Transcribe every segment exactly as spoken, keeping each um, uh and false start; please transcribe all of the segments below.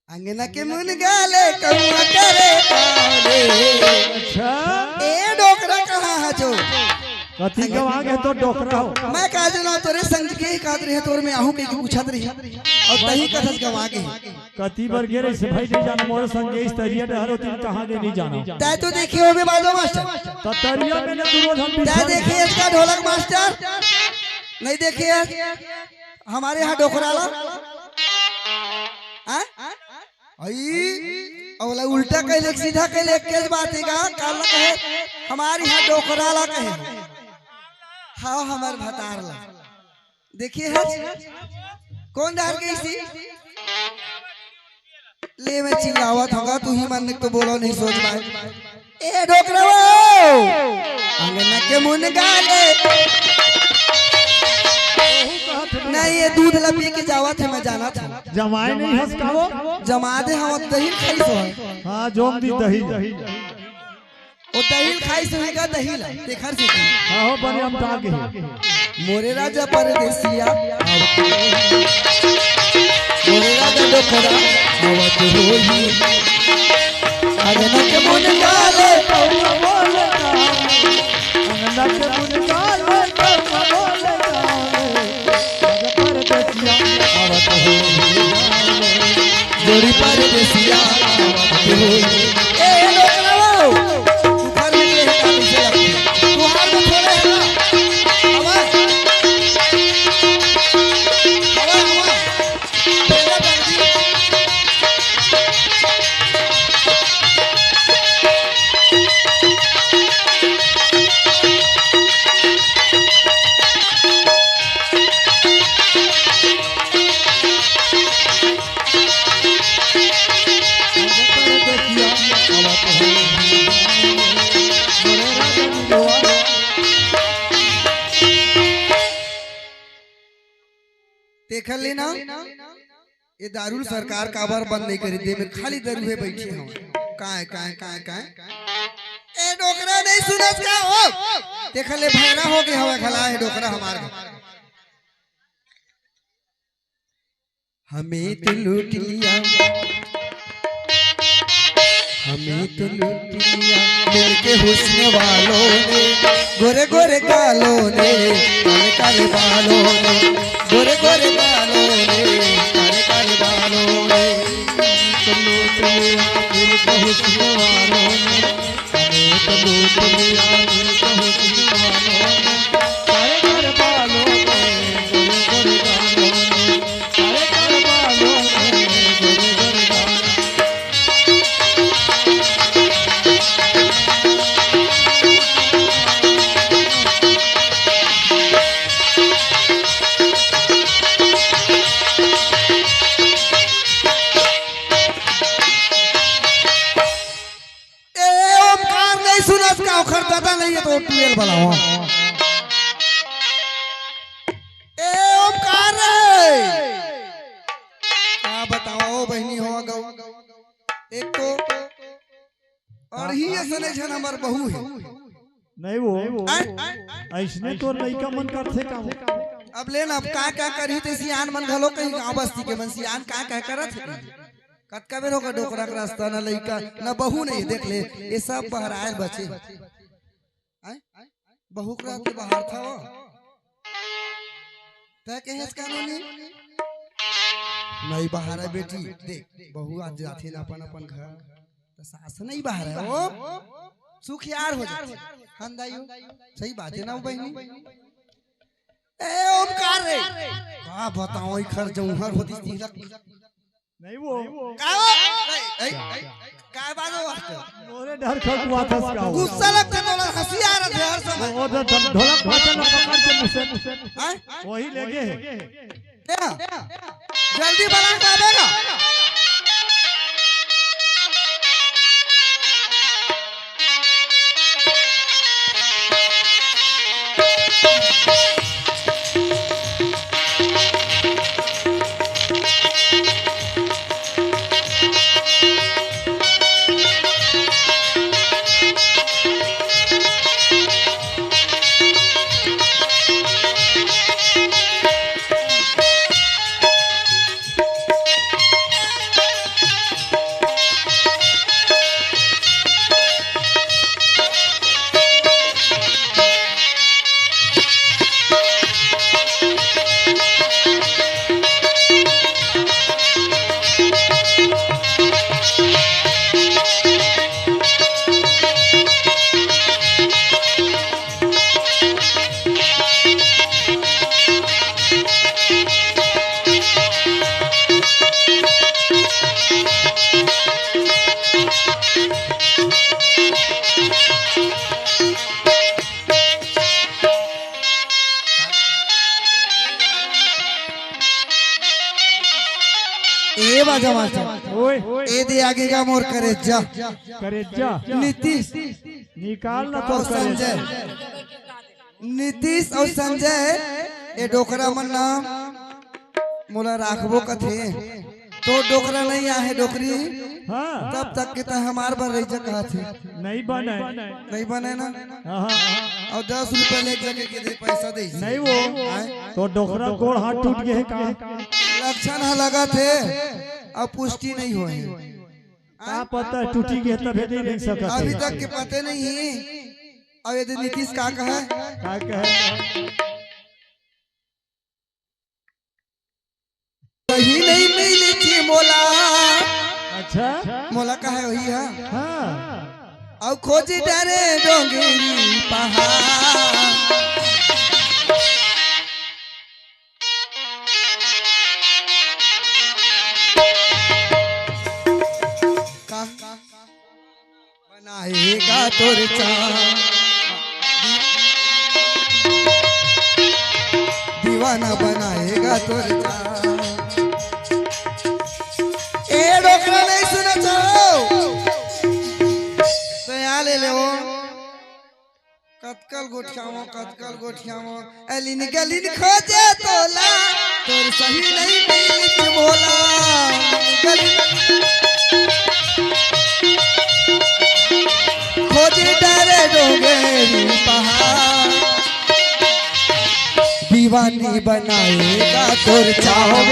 अंगना के मुनगा ले कौआ करे पाले। अच्छा। ए डोकरा कहाँ हच ओ? कति गवा गे तो डोकरा हो। मैं का जानव तोरे संग के ही कात रहे, तोर में आहूँ के पूछत रही। अउ तहीं कथस गवा गे। कति बर गे रहिस भाई, नइ जानव, मोर संग इस तरिया डहर होतिस, कहाँ गे नइ जानव। तैं तो देखे होबे बाजो मास्टर। त तरिया में न दुरोधन तैं बिछड़ देखे हस का ढोलक मास्टर? नइ देखे हस? हमर इहाँ डोकरा ला। हाँ? अई, अउ ओला उल्टा कहि ले, सीधा कहि ले, एकेच बात हे गा, काला कहे, हमर इहाँ डोकरा ला कहे। हाँ, हमर भतार ला। देखे हस? कोन डहर गे रहिस? ले मैं चिल्लावत हँव गा, तुही मन तो बोलो नहीं सोच पाए। ए डोकरा वो! अंगना के मुनगा ले। नहीं, ये दूध ला पी के जावत हे, मैं जानत हँव। जमाए नइ हस का वो? जमा दे हँव, दही खाइस हो। हाँ, जोम दिस दही। ओ दही ल खाइस होही का दही ला, तेखर सेती। हाँ हो, बने अमटा गे हे। मोरे राजा परदेसिया, मोरे राजा डोकरा, आवत होही। अंगना के मुनगा ले, अंगना के मुनगा ले, परदेसिया आवत हो। जोड़ी परदेसिया आवत हो। ए, ए, लोग रहो। तू घर में के है, काम से लगे। तू हार में थोड़े है ना। आवाज। आवाज, आवाज। तेखर ले ना, ये दारू ल सरकार काबर बंद नइ करिस, दे में खाली दारू हे बइठे हवय। काय, काय, काय, काय? ए डोकरा नइ सुनस का हो? तेखर ले भैरा हो गे हवय घला हे डोकरा हमार घर। हमें तो लूट लिया, हमें तो लूट लिया मिलके हुस्न वालों ने, गोरे गोरे गालों ने, काले काले बालों ने, गोरे गोरे गालों ने, काले काले बालों ने। हमें तो लूट लिया मिलके हुस्न वालों ने, हमें तो लूट लिया मिलके हुस्न वालों ने, काले काले बालों ने, गोरे गोरे गालों ने। ए ओमकार नइ सुनस का? ओखर ददा नइ हे तो ट्यूबवेल बलावा। ए ओमकार रे, का बतावंव बहिनी हो गऊ। एक तो अड़ही असने झन हमर बहू हे। नहीं वो, आय? अइसने तोर लइका मन करथे का वो? अब ले ना, अब का का करही ते सियान मन घलो कहीं गाँव बस्ती के मन सियान का का करत हे। कतका बेर होगे डोकरा के रास्ता, ना लइका, ना बहू नहीं, देख ले, ये सब बहराए बचे। आय? बहू के रहते बाहर था वो। तै कहेस कानूनी? नहीं बाहर है बेटी, देख, बहू आज जाथे ना अपन, अपन घर, तो सास नहीं बाहर है वो, सुखियार हो जाथे। हंदाइयो, सही बात है ना वो बहिनी? ए ओमकार रे, का बतावंव, इखर जौहर होती तिलक। नहीं वो। का हो? ए, ए, का बात हो? मोरे डर खकुआ थस का हो? गुस्सा लगथे तोला, हंसी आ रहा है हर समय। वो तो ढोल-, ढोलक भाषा में पकड़ के मुझसे, मुझसे। हैं? वही लेके है। क्या? जल्दी बला का देगा? ए बाजा मास्टर। ओए। ए दे आगे का मोर करेजा। करेजा। नीतीश। निकाल ना तो और करेजा। संजय। नीतीश और संजय, ए डोकरा मन ना मोला राखबो कथे। तो डोकरा नहीं आहे डोकरी। हाँ। तब तक के त हमार बर रही जगह थे। नहीं बने। नहीं बने ना। हाँ, हाँ। और दस रुपया ले जाके के दे, पैसा दे। नहीं वो। आए? तो डोकरा गोड़ हाथ टूट गए का? लक्षण ह लगा थे, अब पुष्टि नहीं होए। का पता टूटी गए तभे नहीं देख सकत अभी है। तक के पते नहीं है। अब यदि नीतीश का कहे? का कहे? कहीं नहीं मिली थी मोला। अच्छा। मोला कहे वही है। हाँ। और खोज डरे डोंगरी पहाड़। का? बनाएगा तोर चाँद, दीवाना बनाएगा तोर चाँद। ए डोकरा नहीं सुना चाहो तो यहाँ ले ले वो। कतकल गोठियावो, कतकल गोठियावो, अलिन गलिन खोजे तोला, तोर सही नहीं मिलित मोला। गलिन खोजे डरे डोंगरी पहाड़, दीवानी बनाएगा तोर चाँद।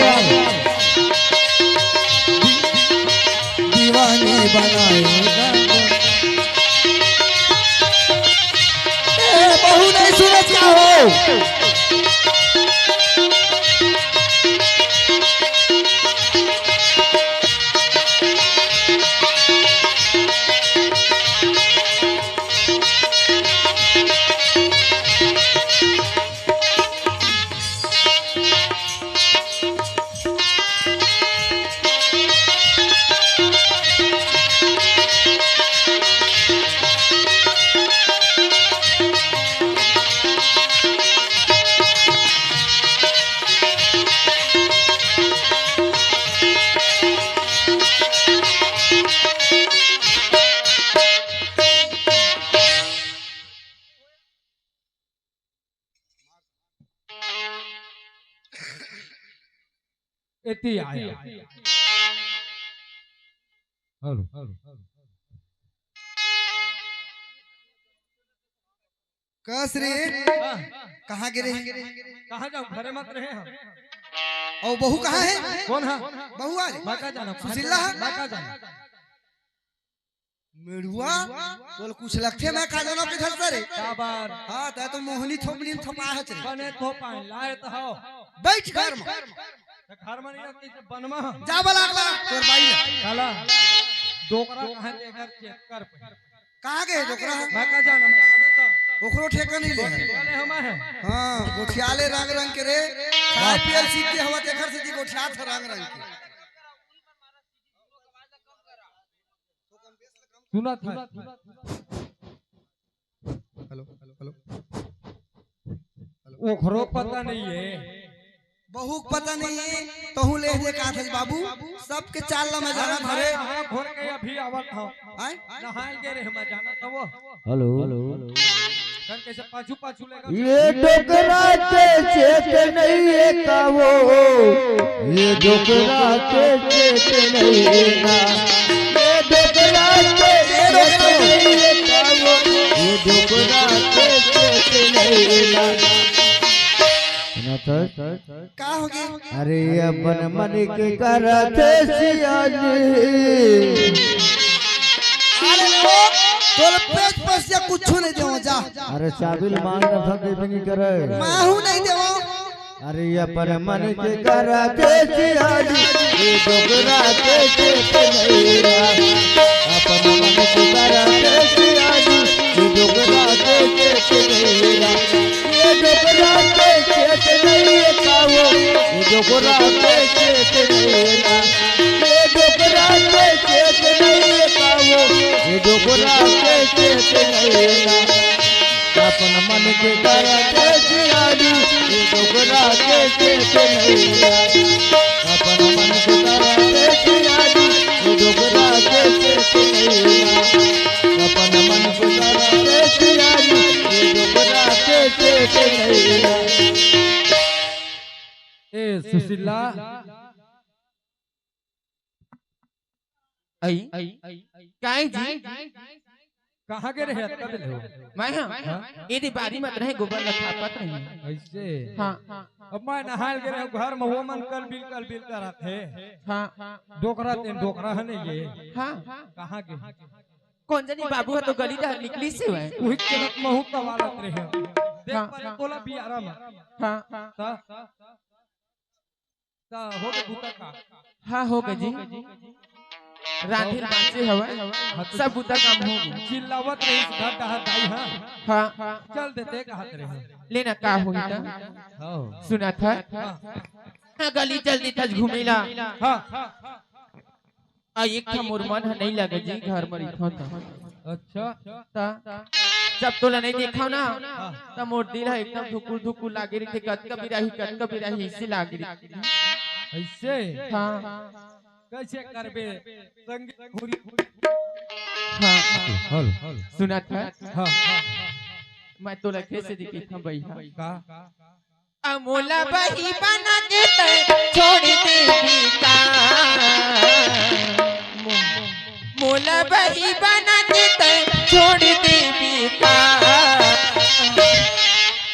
दीवानी बनाएगा। ए, बहू नहीं सुनत का हो? एती आया। हेलो। कस रे, हाँ। कहाँ गिरे? कहाँ जाऊँ? घरे मत रहे हम। और बहू कहाँ है? कौन है? बहू आ रे। मैं का जाना? सुशीला है? मैं का जाना? मेड़ुआ, तोल कुछ लगथे, मैं का जाना किधर से रे? काबर? हाँ, तै तो मोहनी थोपनी में थोपा है रे। बने थोपा है, लाए तो हो। बैठ घर में। तो घर में नहीं रहती तो बन में। जा बला, बला, तोर बाई ला। साला, डोकरा कहाँ के घर चेक कर पे। कहाँ गए डोकरा? मैं का जाना, मैं जाना तो। ओकरो ठेका नहीं ले है। ठेका ले हमा है। हाँ, गोठियाले रंग रंग के रे। खाए पियल सीख के हवा तेखर से जी गोठियात है रंग रंग के। सुना था। Hello, hello, hello. ओखरो पता नहीं है। बहू के पता नहीं है, तहू ले जे का थे बाबू, सबके चाल ला मैं जाना था रे। नहाए घोर के अभी आवत हूँ। आय? नहाए गे रे, मैं जाना था वो। हेलो। सर, कैसे पाछू पाछू लेगा? ये डोकरा के चेत नहीं है का वो? ये डोकरा के चेत नहीं है ना? ये डोकरा के चेत नहीं है का वो? ये डोकरा के चेत नहीं है ना? सुना था? का हो गे? अरे अपन मन के करत सियानी। अरे वो तोल पेट पसिया कुछ नहीं देवो जा। अरे चाबिल मांग रहा था, देवे नहीं करे। माहू नहीं देवो। अरे अपन मन के करत सियानी, ये डोकरा के चेत नहीं रहा। अपन मन के करत सियानी, ये डोकरा के चेत नहीं रहा। ये डोकरा के चेत नहीं है का वो? ये डोकरा के चेत नहीं है ना? ये डोकरा के चेत नहीं है का वो? ये डोकरा के चेत नहीं है ना? अपन मन के करत सियानी, ये डोकरा के चेत नहीं है ना? अपन मन के करत चिल्ला। आई। काहे जी? कहाँ गे रहे अतका बेर हो? मैं हा? हाँ? एदे बारी मत रहे, गोबर ल थापत रहे। ऐसे? हाँ। अब मैं नहाय ल गे रहे घर में, वो मन कल बिल, कल बिल करत हे। हाँ। डोकरा तेन डोकरा हे नहीं ये। हाँ। कहाँ गे? कोन जनी बाबू ह तो गली डहर निकलिस हे वय। उही के लत महू कवालत रहे। देख हाँ। परे तोला बियारा में। हाँ। त त हो गे बूता का? हाँ, हो गे जी। रांधे ल बांचे हवय, हाँ, तो सब बूता काम हो गे। चिल्लावत रहिस घर डहर दाई, हाँ। हाँ। चल देते कहत रहे। ले ना का होही त? हाँ। सुनत हस? हाँ। हाँ, गली चल देथस घूमे ला। हाँ। आ एक ठा मोर मन ह नइ लगे जी, घर म रहिथंव त। अच्छा। त जब तोला नइ देखंव ना, हाँ। त मोर दिल ह एकदम धुकुर धुकुर लागे रहिथे, कतका बेर आही, कतका बेर आही, अइसे लागे रहिथे। अइसे? हाँ। कइसे करबे? संगी घुरी। हाँ। हेलो। सुनत हस? हाँ। मैं तोला कइसे दिखत हंव बइहा? का? अ मोला बही बना के तैं छोड़ देबे का? मो-, मोला बही बना के तैं छोड़ देबे का?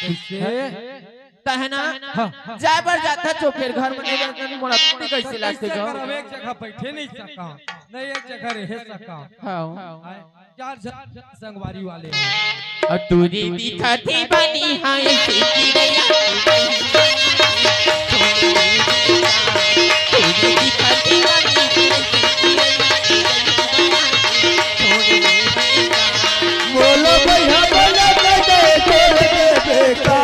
कइसे? तहना हाँ, हाँ। जाय बर जाथस तो फेर घर म नइ रहत, मोला अतका कइसे कइसे लागथे गा? करब? एक जगह बइठे नइ सकंव, न एक जगह रहे सकंव। हाँ। आय। चार झन संगवारी वाले। अउ टूरी दिखत हे बनी हाय सिकिरैया। टूरी दिखत हे बनी हाय सिकिरैया। बोलो भैया, बोलो कदे छोड़ देबे का।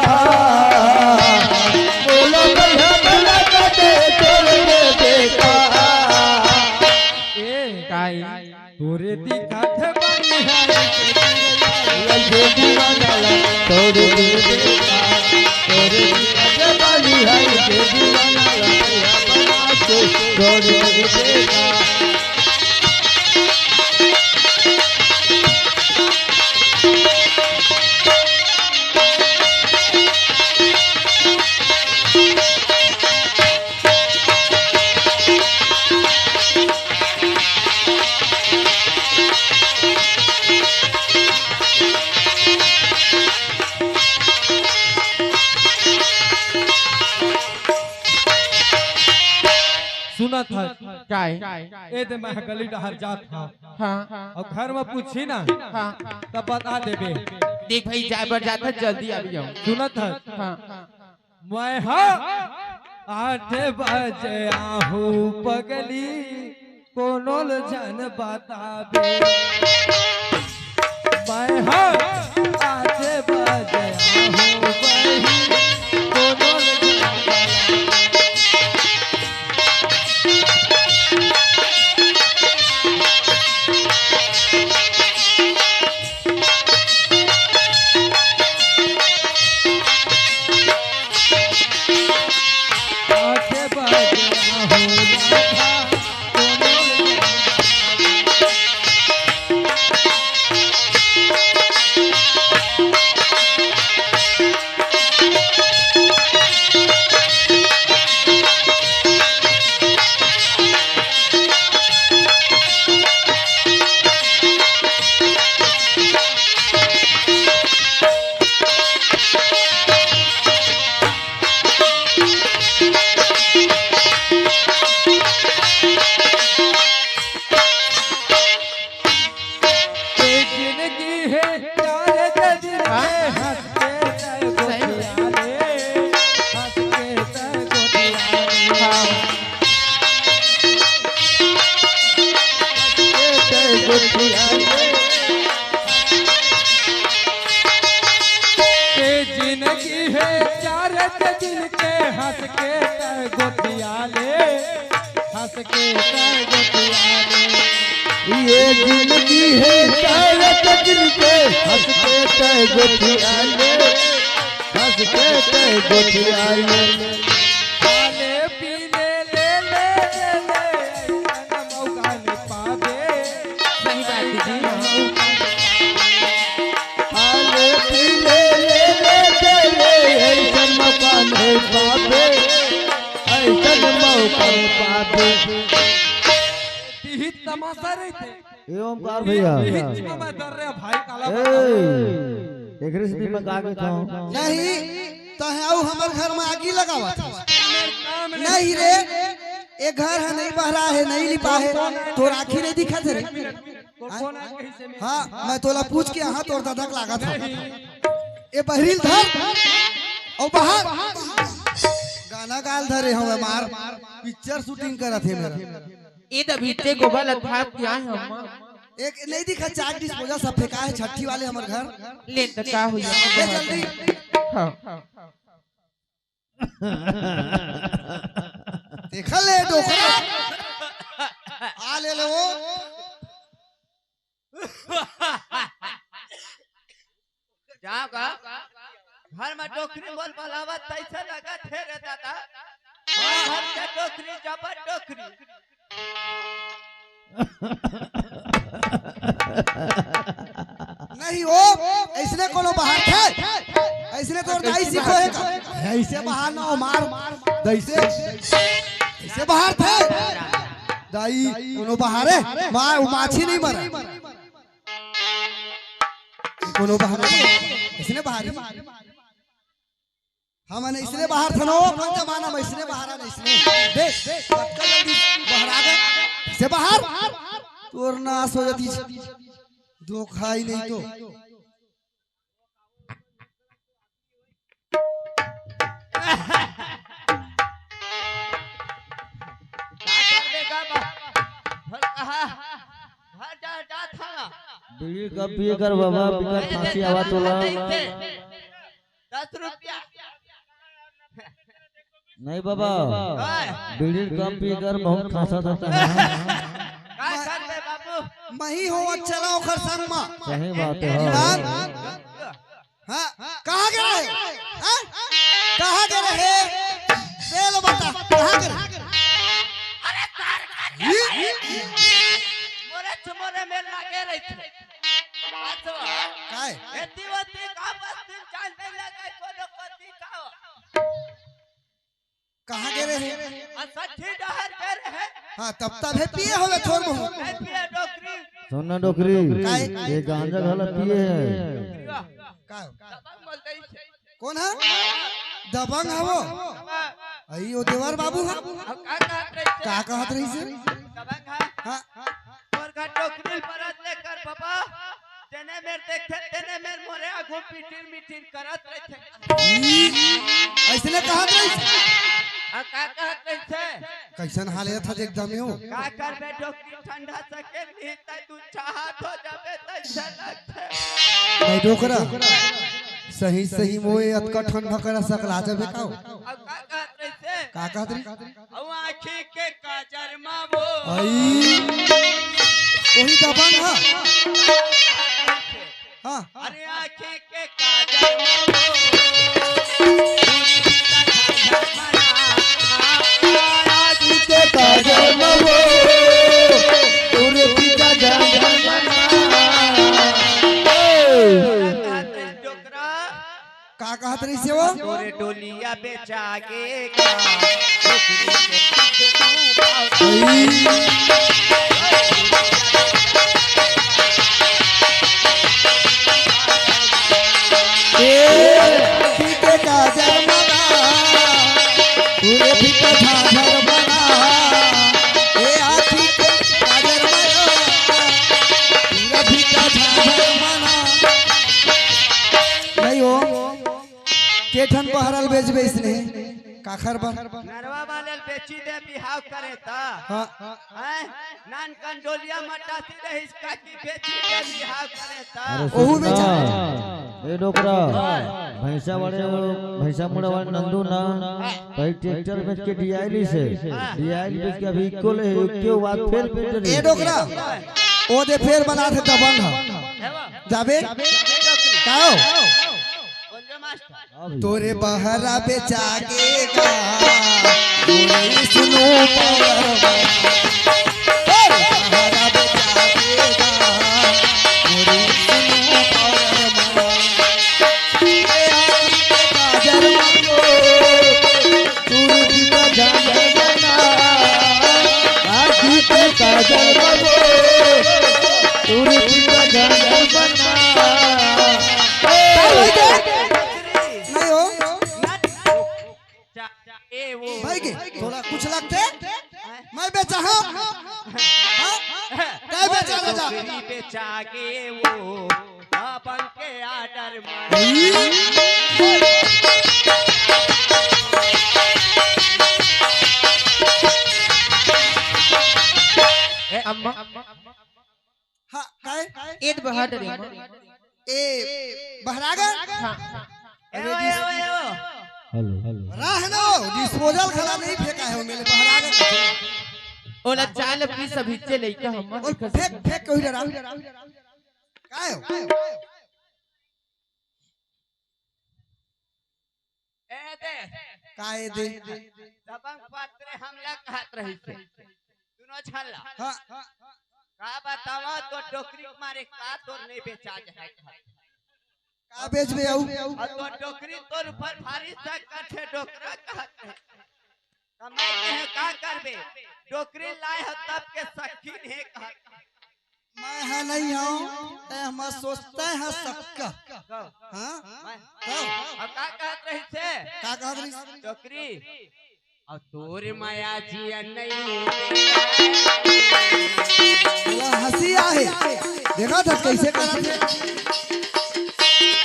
बोलो भैया, बोलो कदे छोड़ देबे का। ए, काई? तोरे दिखत बनी हाय सिकिरैया, ये दीवाना ला, तोरे दिखत, तोरे दिखत बनी हाय ये दीवाना ला, ये बना के, तोरे दिखत। सुनत हस? काय? ए दे मैं गली डहर जात हंव। हाँ। अउ घर म पूछही ना, हाँ। तब बता देबे। देख भाई, जाय बर जात हस, जल्दी आ जाओ। सुनत हस? हाँ। मैं हा आठ बजे आहूं पगली, कोनो ल झन बताबे। मैं हा आठ बजे आहूं बहिनी, कोनो ल झन बताबे। ये जिंदगी हे चार दिन हाँ? के, हंस के तै सही में। गोठिया ले, हंस के तै गोठिया ले। हाँ। हंस के तै गोठिया ले। ये जिंदगी हे चार दिन के, हंस के तै गोठिया ले। हंस के तै गोठिया ले। ये जिंदगी हे चार दिन के, हंस के तै गोठिया ले, हंस के तै गोठिया ले। खाने पीने ले ले, ले ले, ऐसन मौका न पाबे। सही बात है जी। खाने पीने ले ले, ले ले, ऐसन मौका न पाबे। ऐसा पापी। तिही तमाशा रहिथे। ए ओमकार भैया। तिही जिमा में दर रे भाई काला ए, बता। एकरे से भी मंगा के खाओ। नहीं, तो है अउ हमर घर में आगी लगावत है। नहीं रे, ए घर है नहीं बहरा है, नहीं लिपा है, तोर आँखी नहीं दिखत है रे। हाँ, मैं तोला पूछ के हाँ तोर ददक लागत हूँ। ए बहरील धर, अउ बाहर गाना गाल धरे हवे मार, पिक्चर शूटिंग करत हे मेरा। ए दबीते गोबर ल थाप के आए हम। एक नहीं दिखा, चार डिस्पोजल सब फेंका है छठी वाले हमर घर। ले त का हुई? ले जल्दी। हाँ। देखा ले डोकरा। आ ले ले वो। जाओ का? घर में डोकरी बोल बलावत तैसे लगत हे रे दादा। घर के डोकरी जबर डोकरी। नहीं हो, ऐसने कोनो बाहर थे, ऐसने तोर दाई सीखो है का? ऐसे बाहर ना हो मार, दैसे, ऐसे बाहर थे, दाई कोनो बाहर है, मार, वो माछी नहीं मरे। कोनो बाहर है, ऐसने बाहर है। हमन अइसने बाहर थन हो, अपन जमाना में अइसने बाहर आन, अइसने। देख, कतका जल्दी बाहर आ गे। से बाहर, तोर नाश हो जातिस। धोखा ही नहीं तो। का कर देगा बा? घर कहाँ? घर जा, जा था ना। बीड़ी कम पिए कर बाबा, बिकट खांसी आवा तोला। दस रुपया। नहीं बाबा, ओए। बीड़ी कम पी कर बहुत खांसा था। का करबे बाबू? मही हो चला ओखर संग मा। सही बात है। हाँ। हाँ, कहाँ गे रहे? हाँ? कहाँ गे रहे? तेल बता, कहाँ गे रहे? अरे तार का ये? मोरे चुमोरे में लागे रही। काय? एती वती का बस दिन जान दे लगे कोनो पति का। कहाँ गे रहे? आ, सच्ची डहर गे रहे। हाँ, तब तब है पिए होवे थोर बहुत। ए पिए डोकरी। सुन ना डोकरी, काय? ये गांजा घला पिए है। का? दबंग बोल दे इसे। कौन है? दबंग है वो। हाँ। अई, वो देवर बाबू है। अब का कहत रही से? का कहत रही से? दबंग है। हाँ। तोर घर डोकरी परत ले कर बाबा, जेने मेर देखे, तेने मेर मोरे आगू पिटिर मिटिर करत रहिथे। ई, अइसने कहत रहिस? आ, का कहत रहिथे? कइसन हाल हे था एकदम यो? का करबे डोकरी ठंडा सके नहीं, तै तू चाहत हो जाबे, तइसे लगथे। नहीं डोकरा, सही, सही मोए अतका ठंडा करा सकला जाबे का? अब का कहत रहिसे? का कहत रहिस? अउ आँखी के काजर मा वो। आई। वही दबंग हा। हाँ। अरे आँखी के काजर मा वो। आँखी के काजर मा वो। उर्फी का जान मना। ए। डोकरा। का कहत रहिसे वो? तोरे डोलिया बेचा गे का, डोकरी के पीछे तू भाग। ए, आँखी के काजर मना, तोरे भी तो झाझर मना। ए, आँखी के काजर मना, तोरे भी तो झाझर मना। नहीं हो। के ठन बहरल बेचबे इसने? काखर बर? नरवा वाले ल बेची दे बिहाव करे ता। हाँ। हैं? नान कन डोलिया मटासी रहिस काकी बेची दे बिहाव करे ता। अरे ओहू सुन ना। बेचा। ए डोकरा, भैंसा वाले, भैंसा मुड़ा वाले नंदू ना, भाई ट्रैक्टर बेच के डियाई ली से, डियाई बेच के अभी इक्को ले, इक्को बात फेर बेच ए रही। डोकरा, ओ दे फेर बना थे दबंग हा। जाबे? काओ? तोरे बहरा बेचा गे गा, तोरे सुनो पावर। तोरे बहरा बेचा गे गा, तोरे सुनो पावर। ए आँखी के काजर मा वो, तोरे भी तो जान जाना। काय बेचा हम? हाँ? काय बेचा राजा? डोकरी बेचा के वो दबंग के आर्डर मार। ए अम्मा। हाँ, काय? एद बहा डरे म। ए, बहरागा? हाँ। अरे, एओ, एओ, एओ। Hello, hello. राह ना हो, डिस्पोजल खला नहीं फेंका है वो मेरे बहरागा। ओला चाल अपनी सभी से लेके हम और फेंक, फेंक कोई डरा। काय हो? ए दे। काय दे? दबंग पात्रे हमला कहत रहिस हे। दुनो झन ला। हाँ। का बतावा तो डोकरी के मारे का तोर नहीं बेचा जाए कहत। का बेचबे अउ? अउ तो डोकरी तोर ऊपर भारी शक करथे डोकरा कहत रहे। त मैं कहे का करबे? डोकरी लाए हो तब के शक्कीन हे कहत। मैं ह नहीं हूँ, तै हमर सोचते हैं सक्का। हाँ? मैं तो? अब का कहत रहिस हे? का कहत रहिस? डोकरी। अउ तोर मया जिया नहीं। ओला हंसी आहे। देखा था कैसे करत हे?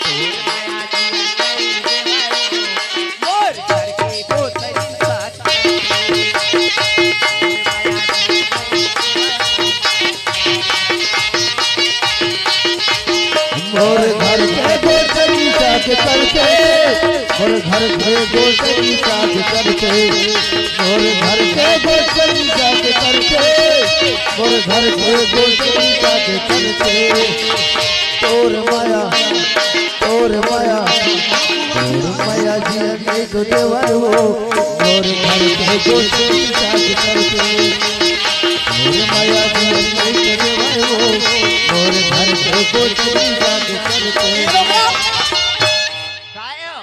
तोर मया जिया नहीं। मोर घर की बोतल साथ। मोर घर के गोचरी साथ करके, मोर घर के गोचरी साथ करके, मोर घर के गोचरी साथ करके, मोर घर के गोचरी साथ करके। तोर माया, तोर माया, तोर माया जिया नहीं तो देवर हो, मोर घर के गोचरी साथ करके। मोर माया दिल में चले भाई वो, मोर घर के गोचरी जाके चलते। काय हो?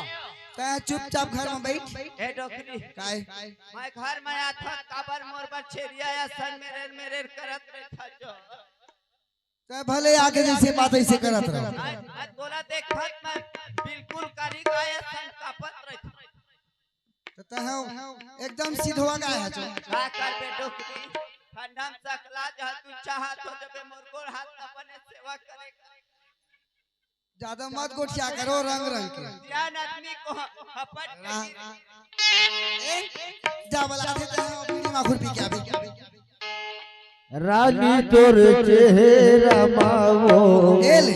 तै चुपचाप घर में बैठ। ए डोकरी। काय? मैं घर में आथव, काबर मोर बर छेरिया असन मेरेर मेरेर करत रहिथस जो। तै भले आगे जैसे बात ऐसे करत रहो। आज, आज तोला देखत मैं बिल्कुल कारी गाय असन कांपत रहिथंव। त तहूँ एकदम सिधवा गाय हच। का करबे डोकरी, ठंडा में सकला जहाँ तू चाहत हो जबे मोर गोड़ हाथ ला बने सेवा करे। ज्यादा मत गोठिया करो रंग रंग के। ज्ञान आदमी को ह-, हपट के रा-, गिर। ए, जा बला दे तहूँ बीड़ी माखुर पी के आबे। रानी तोर चेहरा मा वो। ए ले,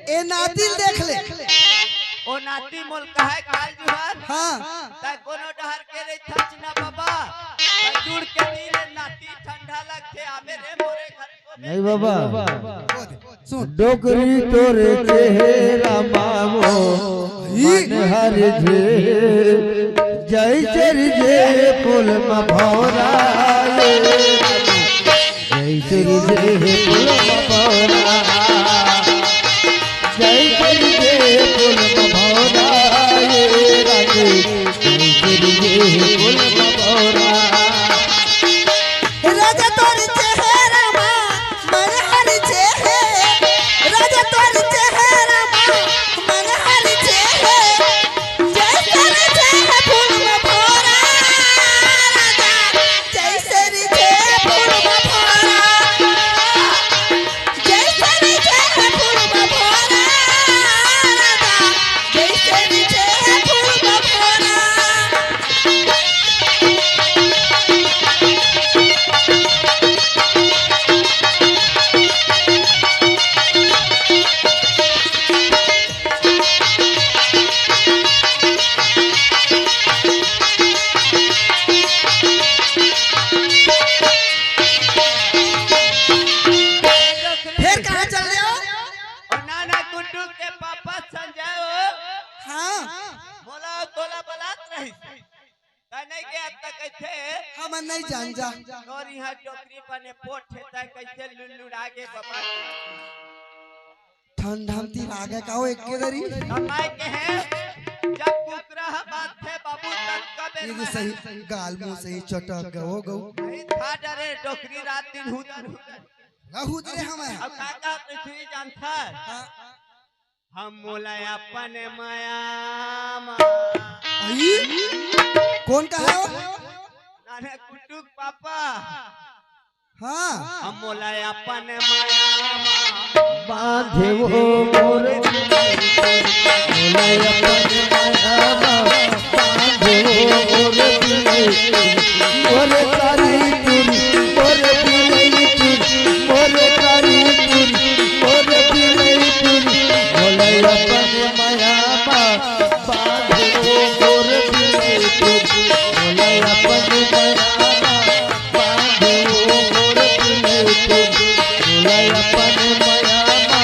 ए नाती ल देख ले। ओ नाती मोल कहे काल जुहार। हाँ। तै कोनो डहर के रे थचना बाबा। तै जुड़ के नी रे नाती ठंडा लगथे आबे रे मोरे घर को। नहीं बाबा। सुन। डोकरी तोर चेहरा मा वो। मन हर जे, जय चर जे फूल म भौरा। जय चर जे फूल म भौरा। जय चर जे फूल म भौरा। जय चर जे फूल म भौरा। राजा तोर चेहरा मा मन हर जे हे, राजा तोर चेहरा मा मन हर जे हे, जैसे रे जे हे फूल म भौरा, राजा, जैसे रे जे हे फूल म भौरा, जैसे रे जे हे फूल म भौरा, राजा, जैसे रे जे हे फूल म भौरा। फेर कहाँ चल रहे हो? ओ नाना गुड्डू के पापा संजय हो। हाँ। मोला तोला बलात रही। तै नहीं गया त कइथे? हमन नहीं जान जा। तोर इहाँ डोकरी बने पोठ हे, तै कइसे लुल्लुड़ा गे बाबा? ठंडा म तीर आगे का हो एक के दरी? त मैं कहे, जब कुकरा ह बांधथे बाबू, तब कबे ये तो मरन? सही, गाल मुंह सही चटक गो गो। नहीं था डरे, डोकरी रात दिन हुत, हुत। रहू दे हमें। अब का का पृथ्वी जानथा? हाँ। हम मोला अपन मया मा। आई? कौन कहा हो? नाने कुछ पापा। हाँ। हम मोला अपन माया मा बांधे वो मोर, मोला अपन माया मा बांधे वो मोर, मोर कारी टुरी, मोर बिलई टुरी, मोर कारी टुरी, मोर बिलई टुरी, मोला अपन माया मा बांधे वो मोर बिलई टुरी, मोला अपन माया मा बांधे वो मोर बिलई टुरी, मोला अपन माया मा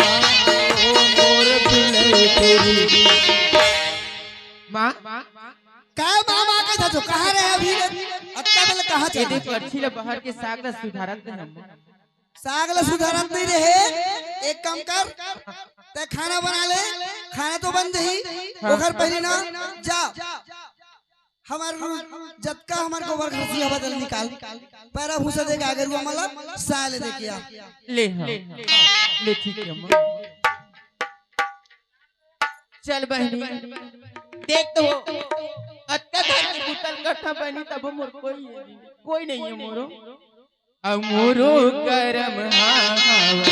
बांधे वो मोर बिलई टुरी। माँ, काय माँ, माँ के धजो, कहाँ रहे अभी रे? अतका बेला कहाँ ये चला? देख, करछी ले बाहर के साग ला सुधारत रहे हम। साग ला सुधारत नहीं रहे, एक काम कर, तैं खाना बना ले, खाना तो बन जाही, हाँ। ओखर पहले ना जा, हमार जतका हमार गोबर घसी हवा तेला निकाल, पैरा भूसा दे के आगे रुआ मला साले दे के आ। ले हाँ, ले ठीक है माँ। चल बहनी, देख तो, अतका धन के बुतल कट्ठा बहनी, तब मोर कोई है नहीं, कोई नहीं है मोरो। अउ मोरो करम हावय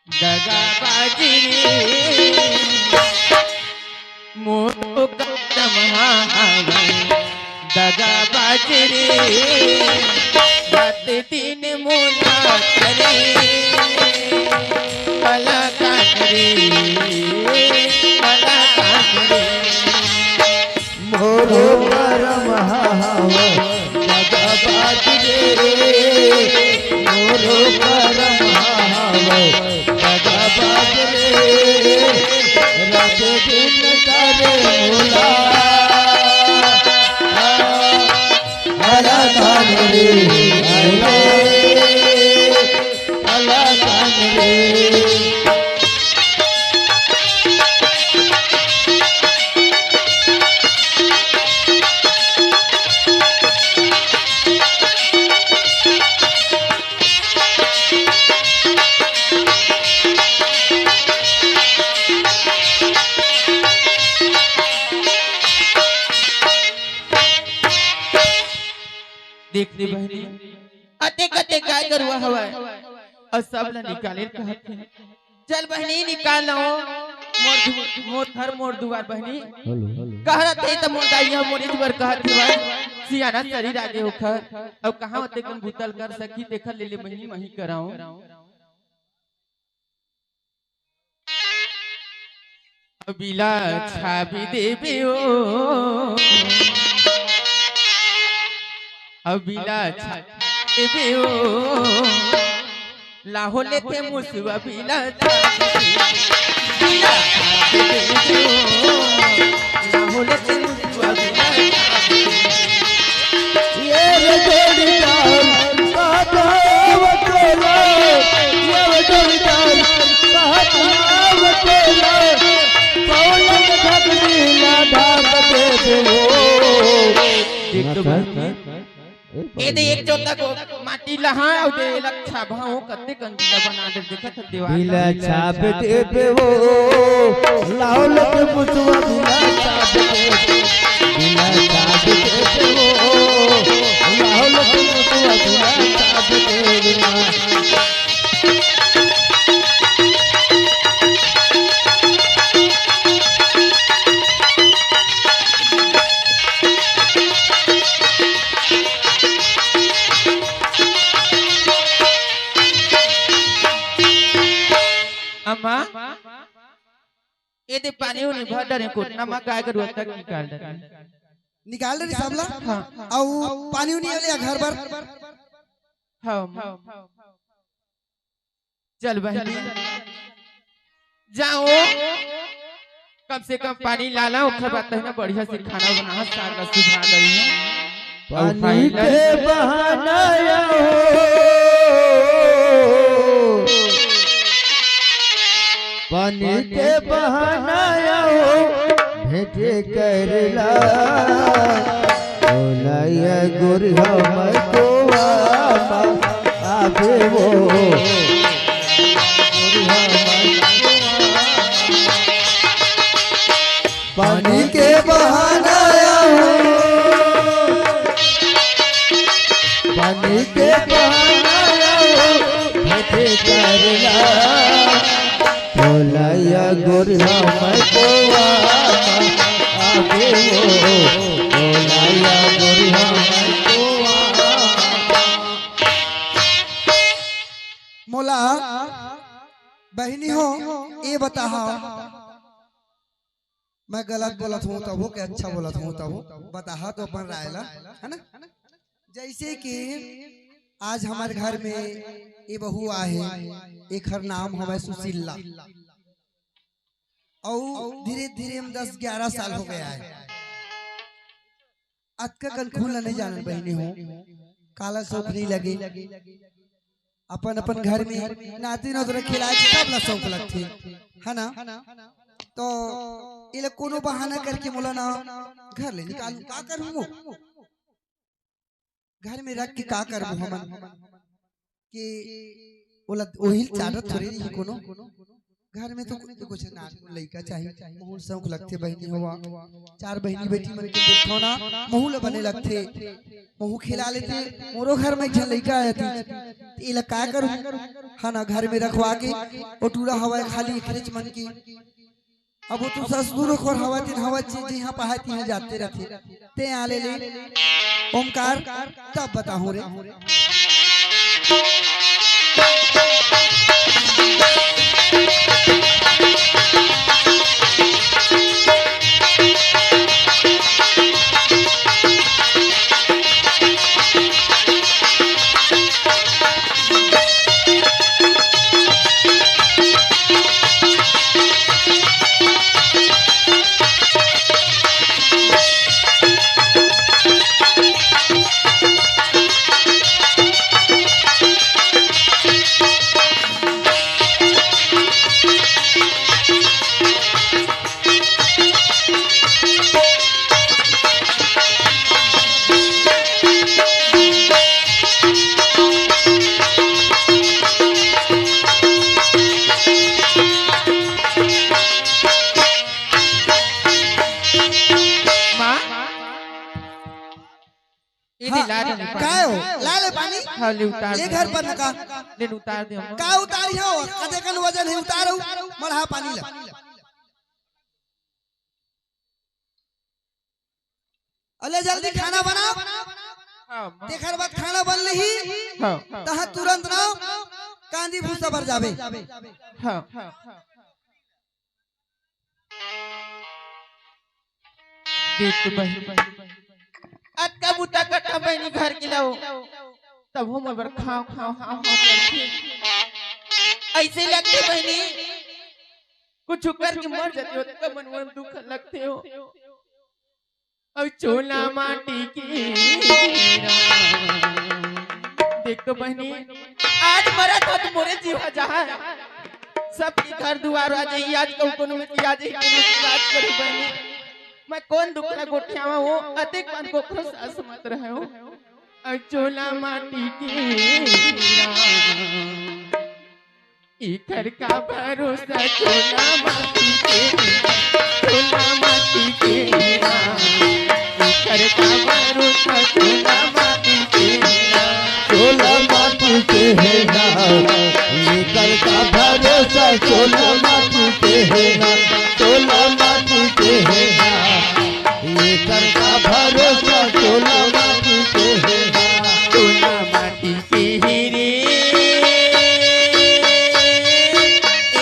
दगाबाज रे, मोरो करम हावय दगाबाज रे, रात दिन मोला करे कलाकार रे, कलाकार रे। मोरो करम हावय दगाबाज रे, मोरो करम हावय दगाबाज रे, रात दिन करे मोला कलाकार रे, कलाकार रे। देख ले बहनी, अतेक अतेक गाय गरुवा हवय, अउ सब ल निकाले ल कहत हे। चल बहनी, निकाल लो। मोर दु-, मोर घर, मोर दुआर बहनी। हेलो। कहत हे त मोर दाई ह, मोर इजबर कहत हे भाई। सियाना शरीर आगे ओखर। अउ कहाँ ओतेकन बुतल कर सकी, तेखर ले ले बहनी, मही कराओ। अबिला छाबी देबे ओ, अबिला छाबी देबे ओ, लाहो लेथे मुसवा बिला छाबी देबे। बिला छाबी देबे ओ, लाहो लेथे मुसवा बिला छाबी देबे। ये रे जोड़ीदार, कहाँ तोला, ये रे जोड़ीदार, कहाँ तोला, पौलन भगनी ला ढाक दे दे हो। देख तो बहनी, ए दे एक चौथा को माटी लहा, अउ दे लच्छा भाव कते कंदीला बना दे, देखत हन देवाल बिला ला। छाप देबे वो, लाहौल के मुसवा बिला छाप देबे, बिला छाप देबे वो, लाहौल के मुसवा बिला छाप देबे ना। अम्मा, ये दे पानी उनी भर डरे कोटना मा, गाय गरुवा तक निकाल डरे। निकाल डरे सबला? हाँ। अउ पानी उनी ले घर बर? हाँ, अम्मा। चल बहनी, जाओ, कम से कम पानी लाला, ओखर बाद तहना बढ़िया से खाना बना, साग ला सुझा दई। अउ पानी भाई के बहाना आयो, पानी के बहाना आयो, भेंटे करला, ओला ये गोरी हमर कोआ मा आबे वो। पानी के बहाना आयो। पानी के बहाना हो, भेंट करला। तोला या गोरिया मैं कोआ आगे हो, तोला या गोरिया मैं कोआ। मोला बहिनी हो, ये बताहा, मैं गलत बोलत हूँ तभो के अच्छा बोलत हूँ तभो, बताहा तो अपन राय ला, है ना? जैसे कि आज हमर घर में ये बहू आहे, एखर नाम हवय सुशीला, अउ धीरे-धीरे में दस ग्यारह साल हो गया है। अतका कन खुल नहीं जानन बहिनी हो, काला शौक नहीं लगे। अपन अपन घर में नाती नोतरा खिलाए के सबला शौक लगथे, है ना? तो ये ला कोनो बहाना करके मोला ना घर ले निकालू, का करूँ? घर में रख के का करबो हमन? कि ओला ओहिल चाटत थोड़ी रही कोनो। घर में तो कुछ ना, लइका चाही, महूल शौक लगथे बहिनी होवा। चार बहिनी बेटी मन के देखो ना, महूल बने लगथे, महू खिला लेथे। मोरो घर में एक झन लइका आए थे, त एला का करूँ? हाँ ना, घर में रखवा के ओ टूरा हवा खाली एकरेच मन के। अब वो तो ससुर खोर हवा, तीन हवा चीज यहाँ पहाय तिहाँ जाते रहते। ते आ ले ले ओमकार, तब बताहूँ रे। माँ, ये दे, ला दे, हाँ, पानी। काय हो? ला ले पानी? हाँ, ले उतार ले दे। घर पर का? ले उतार दे हम। का उतारी हो? कते कन वजन है, उतारो। मड़हा पानी ला। अले जल्दी खाना बनाओ। हाँ, माँ। तेखर बाद खाना बन लिही। हाँ। तहाँ तुरंत ना कांदी भूसा बर जाबे। हाँ। देख तो बहिनी, अतका बुता कटा बहिनी घर के लाओ, तब हम अबर खाओ, खाओ, हाँ, हाँ करथे। ऐसे लगथे बहिनी, कुछ करके मर जाते हो, तब मन, मन दुख लगथे हो। अउ चोला माटी के हीरा। देख तो बहिनी, आज मरत हो तो मोरे जीवा जहाँ। सबके घर दुआर आ जाई, आज कहूँ कोनो में की आ जाई, कोनो की राज करी बहिनी। मैं कोन दुख ला गोठियावा हो, अतेक मन को खुश आस मत रहे हो। अउ चोला माटी के हीरा। इकर का भरोसा चोला माटी के, चोला माटी के हीरा। इकर का भरोसा चोला माटी के हीरा। चोला माटी के हीरा। इकर का भरोसा चोला माटी के हीरा। चोला माटी के हीरा। इकर का भरोसा चोला माटी के हीरा। चोला माटी के हीरे,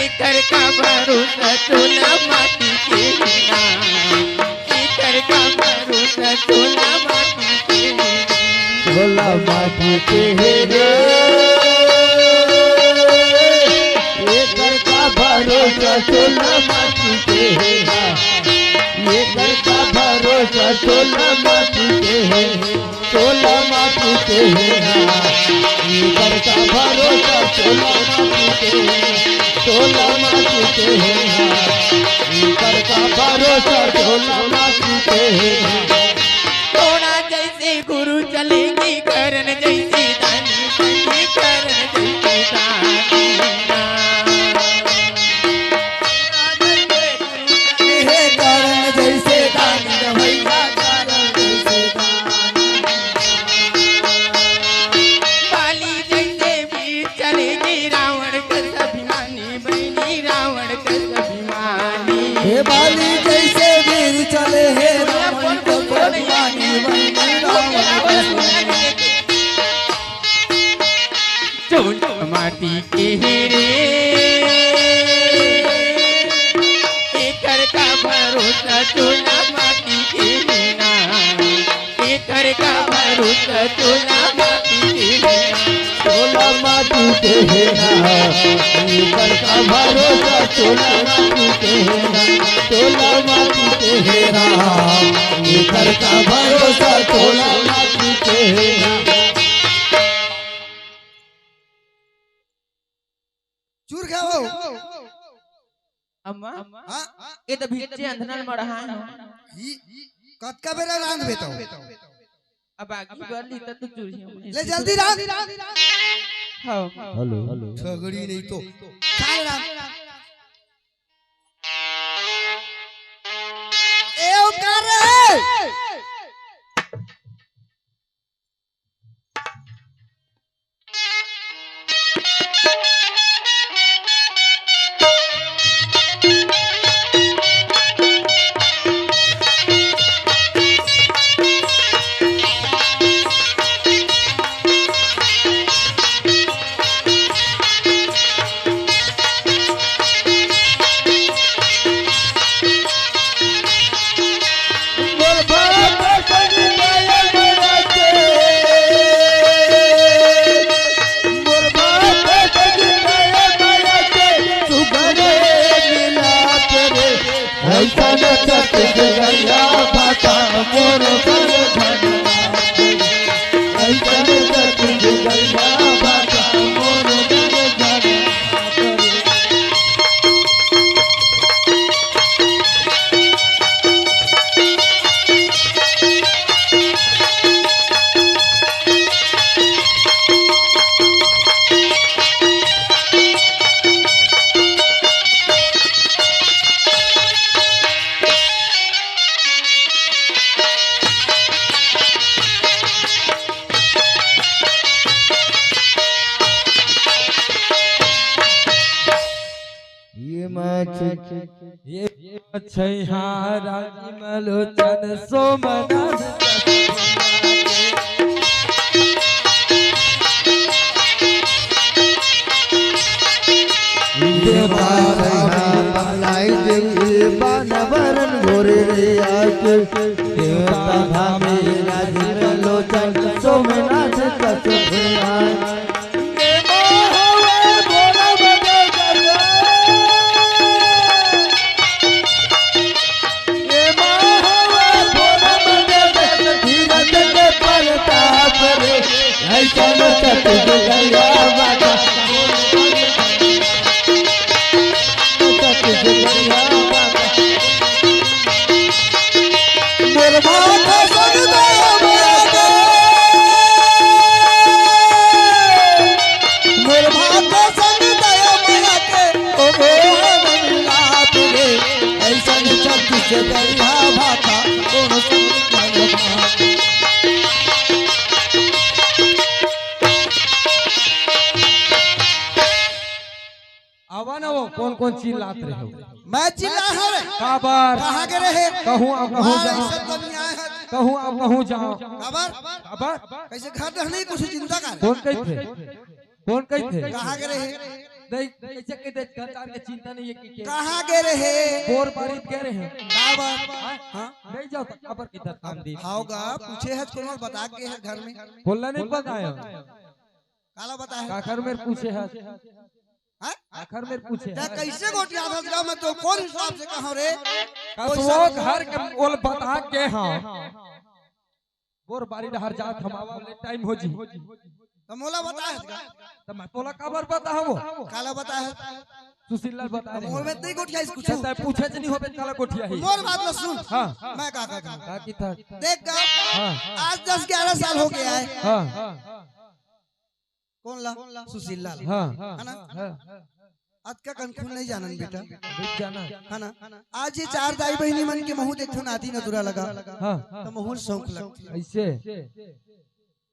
एकर का भरोसा चोला माटी के हीरा। एकर का भरोसा चोला माटी के हीरा। चोला माटी के हीरे, एकर का भरोसा चोला माटी के हीरा। एकर का भरोसा चोला माटी के हीरा। चोला माटी के हीरा। इकर का भरोसा चोला माटी के हीरा। चोला माटी के हीरा। इकर का भरोसा चोला माटी के हीरा। तोड़ा जैसे गुरु चलेंगे, करन जैसे दानी बनेंगे, करन जैसे दानी ना। हे करन जैसे दानी भैया, करन जैसे दानी। माटी के हे रे, एकर का भरोसा चोला माटी के हे ना, एकर का भरोसा चोला माटी के हे ना। चोला माटी के हे ना, एकर का भरोसा चोला माटी के हे ना, चोला माटी के हे ना, एकर का भरोसा चोला माटी के हे ना। चूर खाओ। अम्मा, हाँ? ये तो भिच्चे अंधनल मड़हा है। ई कतका बेरा रांध बेटा? अब आगी बरली त तू चूर ही ले जल्दी रांध। हाँ। हेलो। झगड़ी नहीं तो। चाल रांध। ए उतार रे। ये मछ-, ये मछैहा राजीव लोचन सोमनाथ। देवा बंगलाई देवी बानवरन गोरे रे आके, देवता धामे राजीव लोचन सोमनाथ कस भुलाए। मोर माथा संग दया मया के, मोर माथा संग दया मया के, ओ मोहन मिलाप रे, ऐसन छत्तीसगढ़िया भाखा, कोनो सुन के भाखा। आवा ना वो, कौन कौन चिल्लात रहे हो? मैं चिल्ला हवे। काबर? कहाँ गे रहे? कहूँ अब कहूँ वहाँ जाओ। ऐसा दुनिया है। कहूँ अब कहूँ जाओ। काबर? काबर? कैसे घर रहने कुछ चिंता कर। कौन कहिथे? कौन कहिथे? कहाँ गे रहे? नहीं, कैसे कहिथे? घर तार के चिंता नहीं है कि के? कहाँ गे रहे? बोर बारी गे रहे। काबर? हाँ? हाँ? नहीं जाओ तो काबर किधर काम दी? आओगा, पूछे है, कौन बता के है घर में? बोलना नहीं बताया। काला बता है? काकर मेर पूछे है? हाँ? आखर में पूछे। तैं कैसे गोठियाथस गा? मैं तो कौन हिसाब से कहा रे? कसो घर के ओला बता के हाँ। बोर बारी डहर जात हँव, आवा ले टाइम हो जी। त मोला बता है गा? त मैं तोला काबर बता हँव? काला बता है? सुशील लाल बता रहे। मोर में नहीं गोठियाइस कुछ। तैं पूछे च नहीं होबे, काला गोठियाही। मोर बात ला सुन। हाँ। मैं का का कहूँ। का की था? देख गा, हाँ। आज दस ग्यारह साल हो गया है। हाँ। कौन ला? सुशील लाल। हाँ। है ना? हाँ। अतका कन खून नहीं जानन बेटा। देख जाना। है ना? आज ये चार दाई बहिनी मन के महूँ देखथों नाती नतुरा लगा। हाँ। त महूँ शौक लगथे। ऐसे?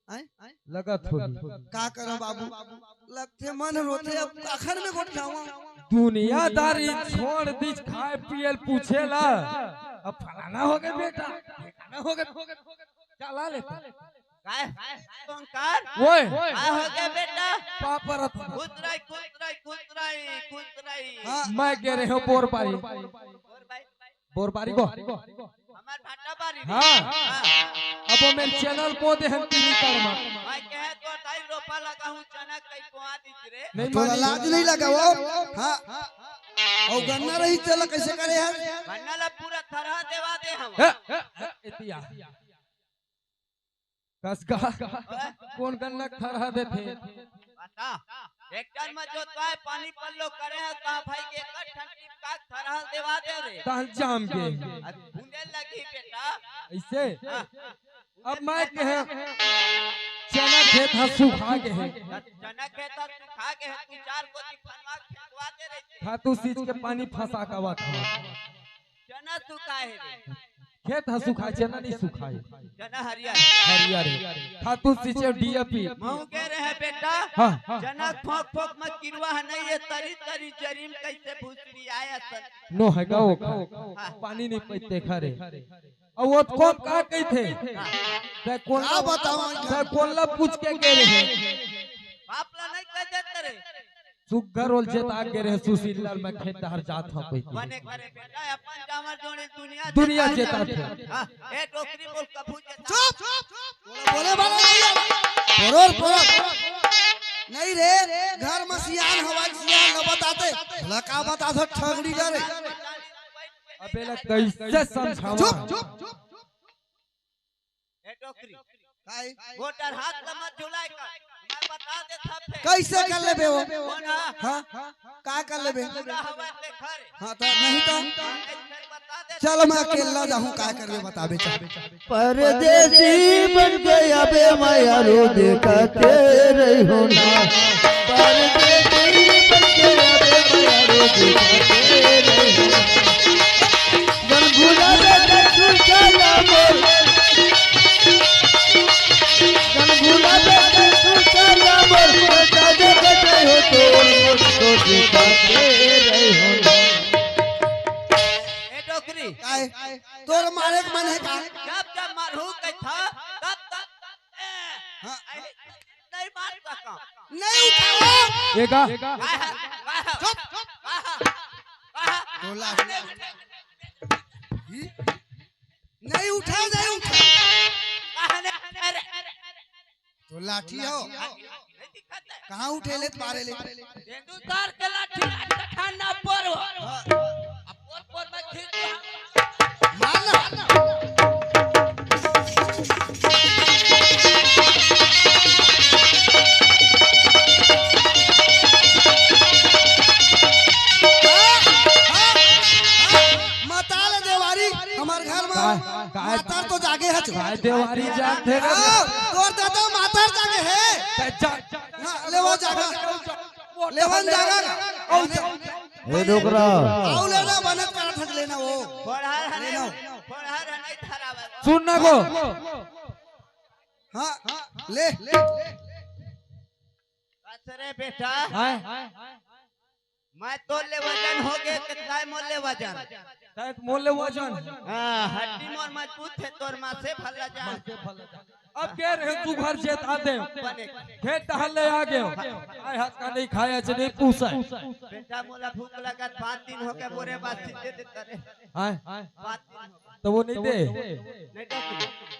आय? लगत होही। का करो बाबू? लगथे मन रोथे, अब काखर में गोठियावा। दुनियादारी छोड़ दिस, खाए पियल पूछे ला। अब फलाना हो गए बेटा, ढेकाना हो गए। चला लेता। काय? शंकर? ओए। का हो गया बेटा? पापरत। खुश रही, खुश रही, खुश रही, खुश रही। हाँ। मैं गे रहेंव बोरबारी। बोरबारी। बोरबारी को। हमार भाटा बारी रे। हाँ। हाँ। अब वो मेर channel पो दे हम टीवी कर मा। मैं कहे तो दाई रोपा लगाहूँ चना कई बोआ दीजिए रे। नहीं तोला मानी। लाज नहीं लगा वो? हाँ। अउ गन्ना रही तेला कैसे करे हस? गन्ना ला पूरा थरहा देवा दे हम। ए, ए, ए, एतिया। कस का? कोन गन्ना के थरहा देथे? बता। ट्रैक्टर में जोतवाए, पानी पल्लो करे हे, कहा भाई के एक ठन टिपका के थरहा देवा दे रे। तहन जाम के। अब बूंदे लगी बेटा। ऐसे? हाँ। अब मैं कहे, चना खेत ह सुखा गे हे। चना खेत ह सुखा गे हे, तू चार कोती फनवा के फेंकवा दे रे। खातू सींच के पानी फंसा के आवत हे। चना सुखाए हे रे। खेत ह सुखाए, चना नहीं सुखाए। चना हरियर। हरियर हे। खातू सींचे डीएपी। महू कह रहे हैं बेटा, हाँ। चना फोक फोक में किरवा है नहीं, ये तरी तरी जरीम कैसे भूसरी आया सन। नो है गा वो खा। हाँ। पानी नहीं पीते खा रे। अउ वो कौन का कहिथे? हाँ। तै कोन का ला, बतावं? तै कोन ला पूछ के गे रहे? बाप ला नहीं कह देते रे। सुग्घर ओला जेता गे रहे सुशील लाल, मैं खेत डहर जात हंव कहिके। बने करे बेटा, अपन जामर जोड़े दुनिया दुनिया जेता जेता थे। हाँ, ए डोकरी बोल कभू जेता। चुप! बोले, बोले, बोले, नहीं है। परोर, परोर। नहीं रे, घर में सियान हवा, सियान न बताते। भला का बताते ठगड़ी करे। अबे ला कैसे समझावा? चुप, चुप, चुप। ए डोकरी। काई? वो डर हाथ ला मत झुलाए कर। मैं बता दे था फेर। कैसे कर लेबे वो? वो ना। हाँ? का कर लेबे? पूरा हवा ते घर। हाँ, तो नहीं तो। हाँ, एक फेर बता दे। चल, मैं अकेला जाहूँ, का करबे बताबे, चल। परदेसी बन के अबे मैं यारो देखते रहिहूँ ना। परदेसी बन के अबे मैं यारो देखते रहिहूँ ना। जन भुला दे तू चला मोर। जन भुला दे तू चला मोर। बता दे बता हो तोर मोर तो देखते रहिहूँ ना। ए डोकरी। काय? तोर मारे के मन हे का? जब जब मारहूँ कहिथा, तब तब, ए, हाँ। नहीं मार सका। नहीं उठाओ। एगा। वाह, वाह, चुप। वाह, वाह। तो लाठी। ही? नहीं उठाओ, नहीं उठाओ। वाह, नहीं, अरे, अरे। तो लाठी हो। कहाँ उठे ले तुम्हारे ले? तेंदुलकर के लाठी ठंडा पर हो। हाँ। अब पोर पोर में खींच दो। मार ना। हाँ, हाँ, हाँ, मताल देवारी, हमार घर में काय, काय, मातर तो जागे हे। काय देवारी जाग थे रे? हाँ, तोर दादा मातर जागे हे। काय जा-, हाँ, ले वो जागा। लेवन जागा। ए डोकरा। आओ लेना, बनत करा थक लेना वो। फोड़हार हने, लेना। फोड़हार हने धरावा। सुन ना गो। हाँ, ले। बस रे बेटा। हाँ। मैं तोर ले वजन हो गे, कितना है मोर ले वजन? तै तो मोर ले वजन। हाँ, हड्डी मोर मजबूत हे, तोर मासे भला जान। मासे भला जान। अब कह रहे तू घर जेता दे। बने। खेत टहल ले आ गए। आय हाथ का नहीं खाया च नहीं पूछा। बेटा मोला भूख लगत, पाँच दिन हो गए, मोरे बात सीधे देता रे। हाँ। पाँच दिन हो गए। तो वो नहीं दे। नहीं दे।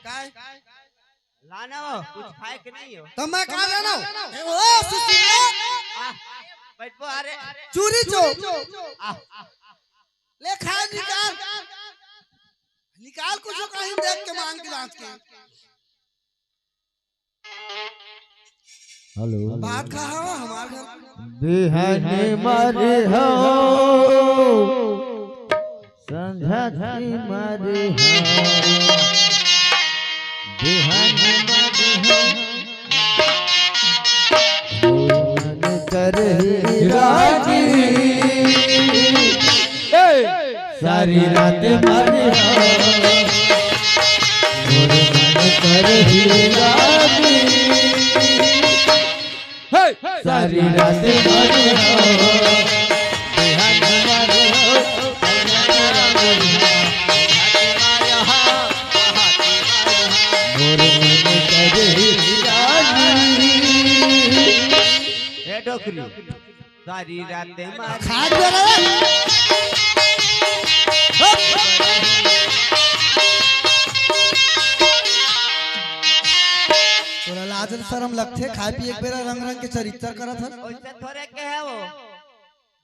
काय? लाना हो, कुछ खाए के नहीं हो? तो मैं कहाँ लाना हो? ए, ओ, सुशील। आ, बैठो, अरे। चूरी चो। आ। ले खा निकाल। निकाल कुछ कहीं देख के मांग के लांच के। हेलो। बात कहा हो हमार घर? बिहाने मारे हो। संझा की मारे हो, बिहान मारे हो, मन करही राजी। ए! सारी रात मारे हो, मन करही राजी। हे! सारी रात मारे हो, बिहान मारे हो, मोर मन करे डोकरी। सारी रात मार खा दे रे। तोला लाज शरम लगथे, खाए पिए के बेरा रंग रंग के चरित्र करत हस। ओइसे थोरे के हे वो।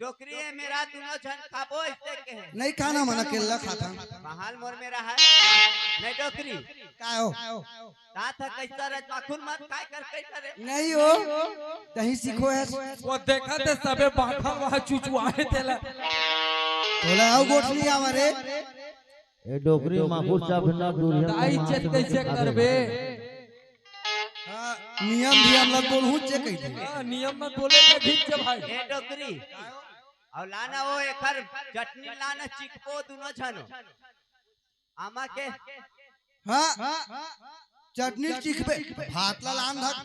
डोकरी हे मेरा, दुनो झन खाबो, अइसे के हे। नहीं खाना मन अकेला खाता। बहाल मोर मेरा हे। नहीं डोकरी। का हो? तात ह कइसा रे, माखुर मत खाए कर कइसा रे। नहीं हो, तहीं सीखो हे। वो देखत हे सबे बाखर वहाँ चुचुआए तेला। तोला अउ गोठ नहीं आवा रे। ए डोकरी माखुर चाप ना दूरिया दाई चेत कइसे करबे? हाँ, नियम धियम ला बोलहूँ चे कहि दे। हाँ, नियम मत बोले तो ठीक छे भाई। ए डोकरी, अउ लाना वो एकर चटनी लाना, चिखबो दुनो झनो। आमा के। हाँ, चटनी चिखबे, भात ला लान धक।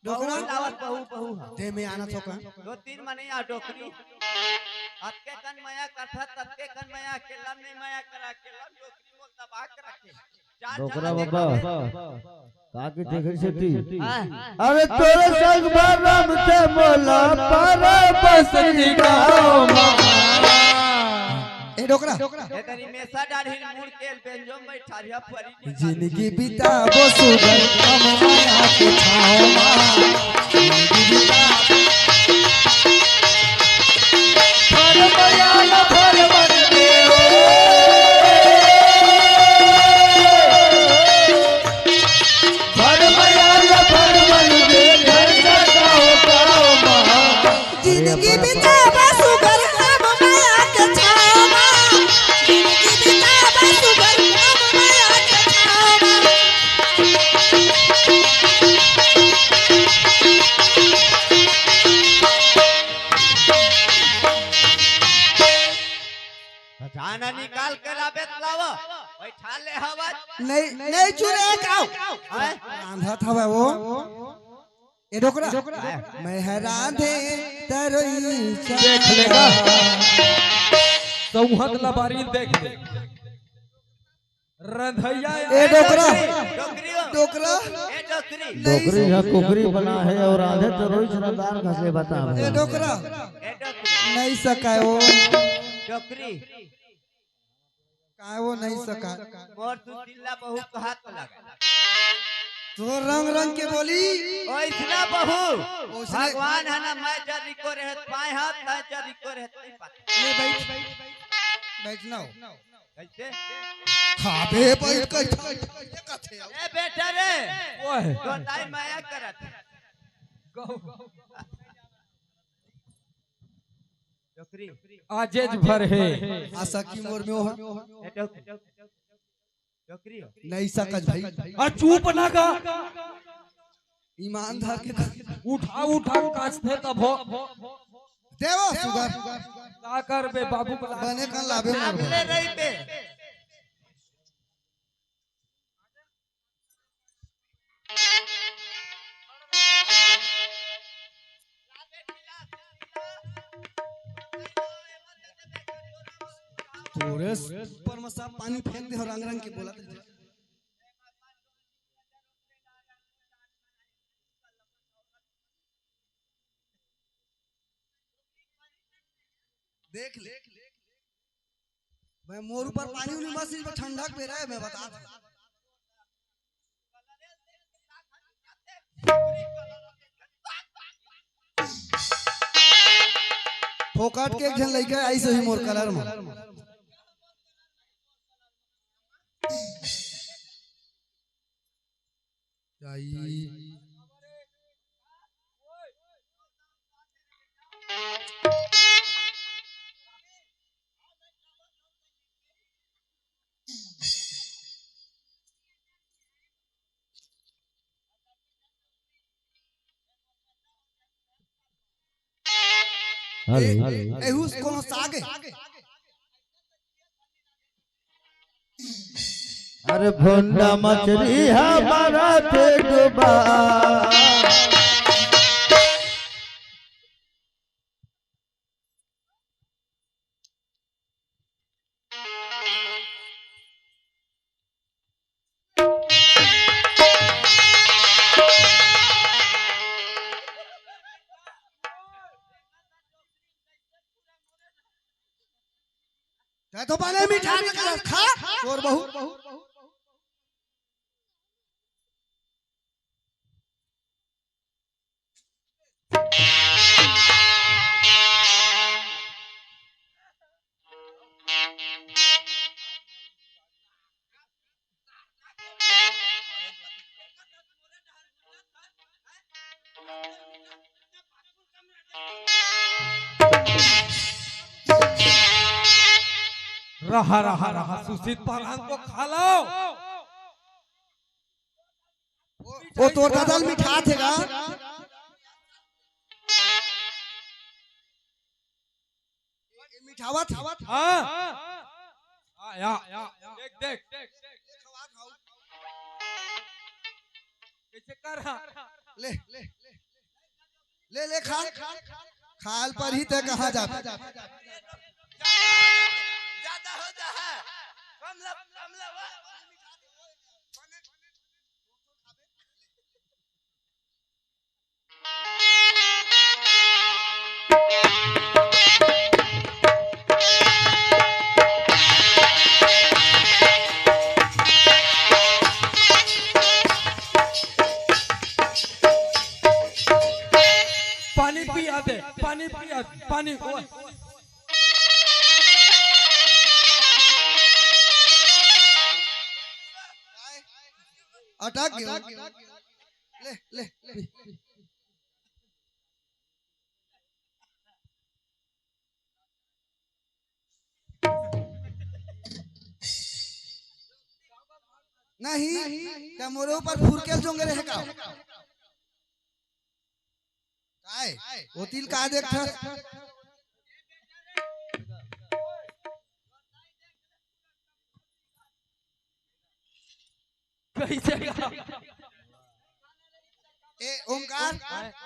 डोकरा। बहू लावत, बहू, बहू हा। दे में आना थोका। दो तीन मने आ डोकरी। अतके कन मया करथा, ततके कन मया, अकेला नहीं मया करा, अकेला डोकरी मोल दबा के रखे। चार डोकरा जना बाबा, देखा का के देखे सेती? हाँ। अरे तोरे संग भरम ते मोला पार बसरी गाँव मा। ए डोकरा। ए तनी मेसा डाढ़ी मुड़ के बेंजो में बैठा रिया परी। जिंदगी बिताबो सुधर हम माया के छाँव मा। जिंदगी बिताबो। भर मया न भर मन दे ओ। भर मया न भर मन दे, घर का गाँव गाँव मा। जिंदगी बिताबो सुधर हम माया के छाँव मा। जिंदगी बिताबो सुधर हम माया के छाँव मा। जाना निकाल के लाबे त लावा, बैठा ले हवा। नहीं, नहीं चुरे काऊ। हैं? रांधत हवे वो। ए डोकरा, मैं ह रांधे तरोई देख लेगा। सौहत लबारी देख ले। रंधैया ए डोकरा। डोकरी हो। डोकरा। ए डोकरी। डोकरी ह कुकरी बना हे अउ रांधे तरोई सरदार घसे बता ए हे। डोकरा। ए डोकरी। नहीं सकाय वो। डोकरी। काय वो नहीं सकाय। मोर तू दिल ला बहुत हाथ लगा। तो रंग रंग के बोली। ओइसना बहू। ओइसने भगवान हे ना, मैं जरी को रहत पाए हाथ, तै जरी को रहत नहीं पाए। ले बैठ। बैठ ना हो। कइसे? खाबे बैठ के। ए बेटा रे। ओए। तो ताई माया करत। गौ। डोकरी। आजेज भर हे। आशा की मोर में हो। ए डोक-, डोकरी हो। नहीं सकज भाई। आ चुप ना गा। ईमानदार के उठा उठा काचथे तब हो। देवो सुगर। का करबे बाबू बला। बने कन लाबे मोर। ले रही बे। तोरे ऊपर में सब पानी फेंक दे हो, रंग रंग के बोला। देख ले, मैं मोर ऊपर पानी उनी मत सींच, ठंडा के बेरा हे, मैं बता। फोकट के एक झन लइका आइस होही मोर कलर में। हेलो। ए, एहू से कोनो साग हे? अरे भोंडा मछरी हमारा थे डुबा। ए तो बने मिठा दे कर खा, तोर बहू। रहा, रहा, रहा, सुशील पालांग को खा लो। वो तोर दादा ल मिठा थे गा। ये मिठावत। हाँ। हाँ, या, या, या। देख, देख। कैसे कर रहा? ले, ले, ले, ले खा। खाल पर ही ते कहाँ जाबे? ज्यादा हो जा है। कम ला, कम ला, वाह। पानी पिया दे, पानी पिया दे, पानी। अटक गयो। ले, ले, ले। नहीं, त मोरे ऊपर फुरके जोंगे रहे का? काय? वो तिल का देखथस? कैसे का? ए ओमकार,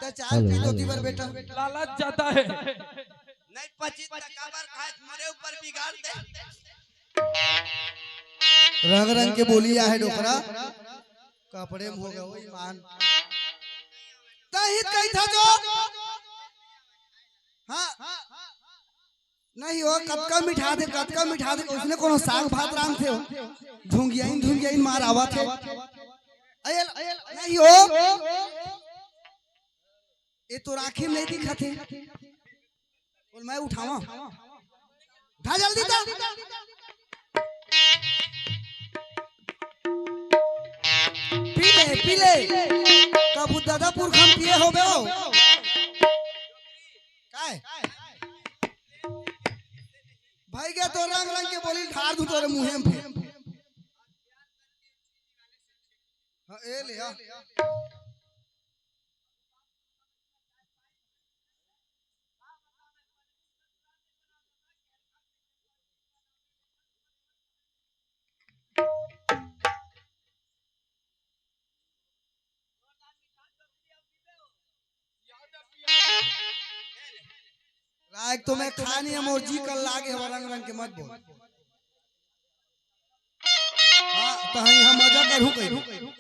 त चाय पी लो दिबर बेटा। लालच ज्यादा है। नहीं पची त काबर खाए, मोरे ऊपर बिगाड़ दे। रंग रंग के बोली आहे डोकरा। कपड़े में हो गए, ओ ईमान। तही कही था जो। हाँ। नहीं हो, कतका मिठा दे, कतका मिठा दे, उसने कोनो साग भात रांधथे हो। धुंगियाइन, धुंगियाइन मार आवत हे। अयल, नहीं हो। ये तो राखी में नहीं दिखत हे। बोल, मैं उठावा। उठा जल्दी तो। पी ले, पी ले। कबू दादा पुरखा म पिए होबे हो। काय? भाई के तो रंग रंग के बोली ढार दू तोरे मुहे में फिर। हाँ, ए ले आ। लायक तो मैं खा नहीं, मोर जी कर लागे हवा, रंग रंग के मत बोल। हाँ, तो हम यहाँ मजा करूँ कहीं।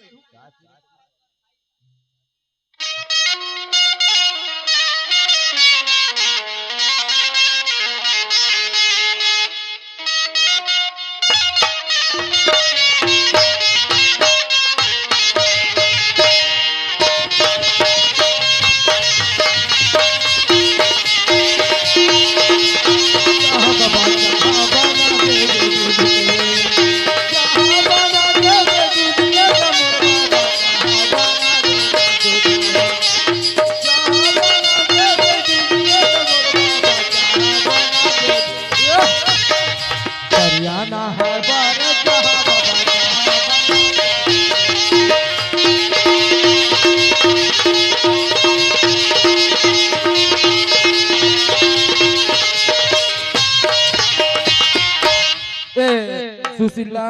हरियाणा है भारत जहाँ बाबा। ए, सुशीला,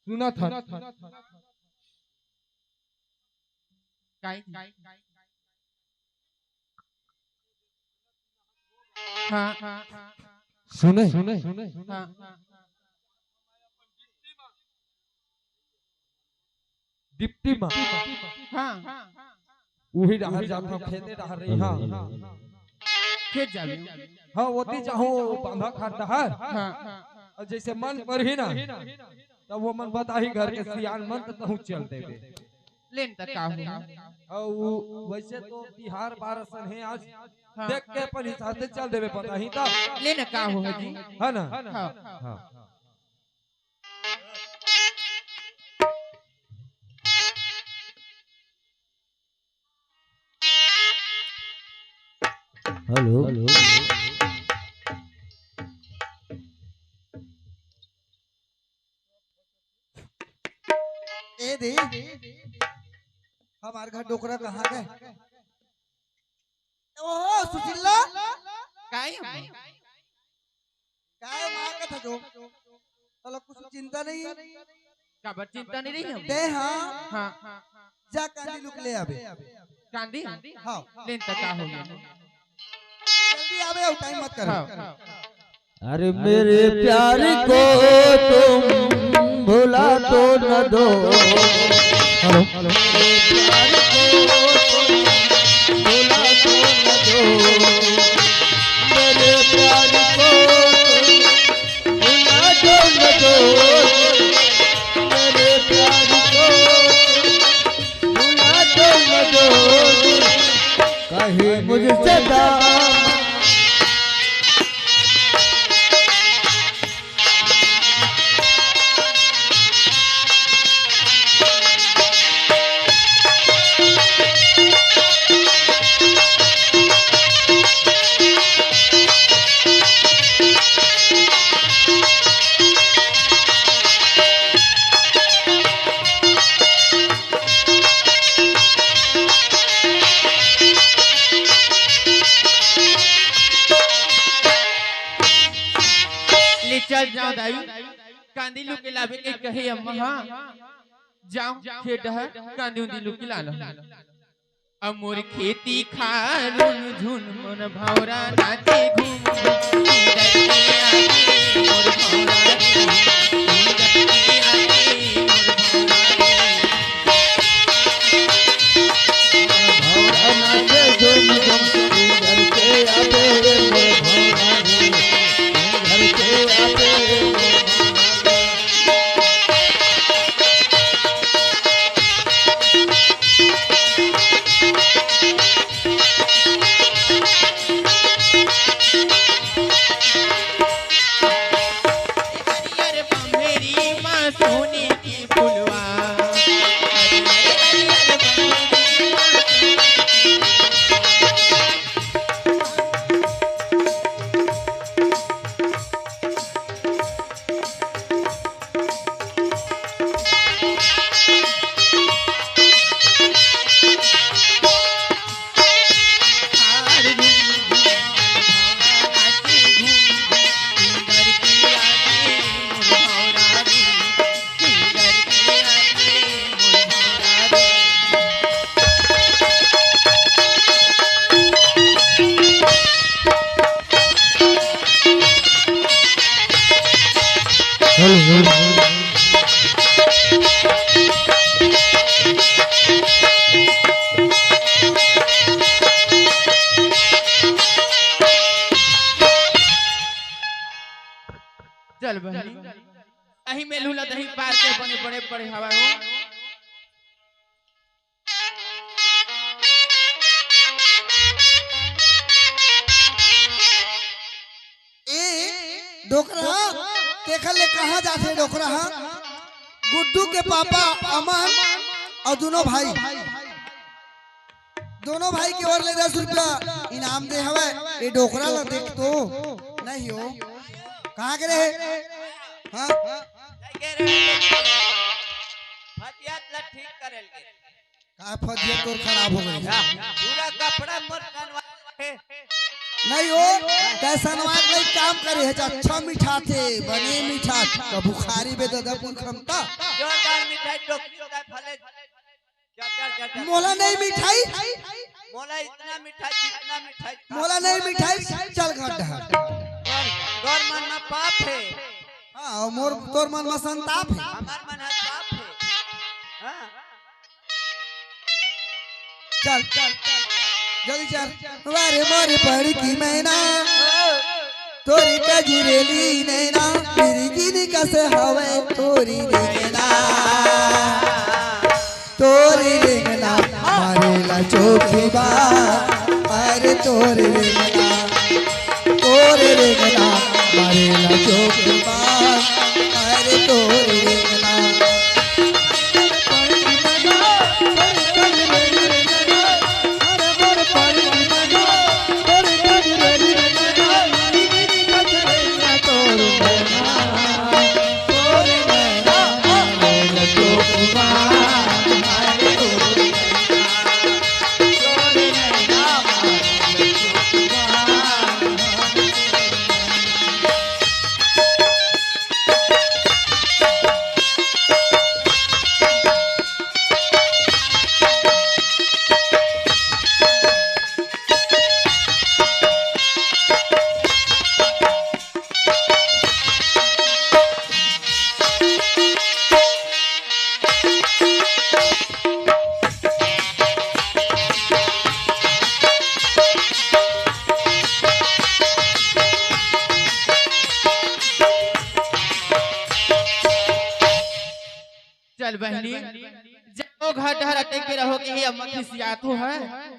सुना था। हाँ। सुने? हाँ। डिप्टी मा। हाँ। उही डहर जात हँव, खेते डहर रही। हाँ। खेत जाबे। हाँ, ओती जाहूँ बांधा खार डहर। हाँ। अउ जइसे मन परही ना, तब वो मन बताही घर के सियान मन, त तहूँ चल देबे। लेन त का हो? अउ वइसे तो तिहार बार असन हे आज, हाँ। देख के अपन हिसाब से चल देबे, बताही त। लेन का हो जी? है ना? हाँ। हाँ। हेलो। ए दे, हमार घर डोकरा कहाँ गए? ओहो, सुशीला। काई हम? काय माँ कथा जो? तोला कुछ चिंता नहीं? काबर चिंता नहीं रही हम? ते हाँ। हाँ। जा कांदी लुक ले आबे। कांदी? हाँ। लेन त का हो गया? जल्दी आबे, टाइम मत कर। हाँ। अरे मेरे प्यार को तुम भुला तो न दो। हेलो। मेरे प्यार को तुम भुला तो न दो। मेरे प्यार को तुम भुला तो न दो। मेरे प्यार को तुम भुला तो न दो। कहीं मुझसे दाम ले चल जाओ दाई, कांदी लुके लाबे के कहे अम्मा। हाँ, जाओ खेत डहर कांदी उंदी लुके ला लो। अब मोर खेती खार रुन झुन, मोर भौरा नाचे घूम घूम। मोर भौरा रे, मोर भौरा रे। चल बहिनी, अही मेलू ला दही पार के बने बड़े बड़े हवा हो। ए डोकरा, तेखर ले कहाँ जाथे डोकरा हा? गुड्डू के पापा अमन अउ दुनों भाई, दुनों भाई के ओर ले दस रुपया इनाम दे हवय। ए डोकरा ला देख तो नहीं हो, कहाँ के रहे? हाँ, फतियात ला ठीक करे ल गे। का फतिया तोर खराब हो गई? पूरा कपड़ा मोर सनवा हे। नहीं हो, तै सनवा के नहीं काम करे हे, अच्छा मिठाथे, बने मिठाथे, कभू खारी बे ददा पुरखम ता। जोरदार मिठाई टोकरी का फले। चल, चल, चल, चल। मोला नहीं मिठाई। मोला इतना मिठाई, जितना मिठाई। मोला नहीं मिठाई, चल घर डहर। तोर, तोर मन में पाप हे। हाँ, मोर, तोर मन में संताप हे। हमार मन में पाप हे। हाँ। चल, चल, चल। जल्दी चल। वारे मोरे पड़की मैना, तोरी कजरेली नैना, बिरगिन कस हवय तोरी रेंगना। तोरी रेंगना मारेला चोखी बा, अरे तोरी रेंगना, तोरी रेंगना मारेला चोखी बा, अरे तोरी रेंगना। चल बहिनी, जब वो घर डहर अटक के रहो के ही अम्मा खिसियात हो है।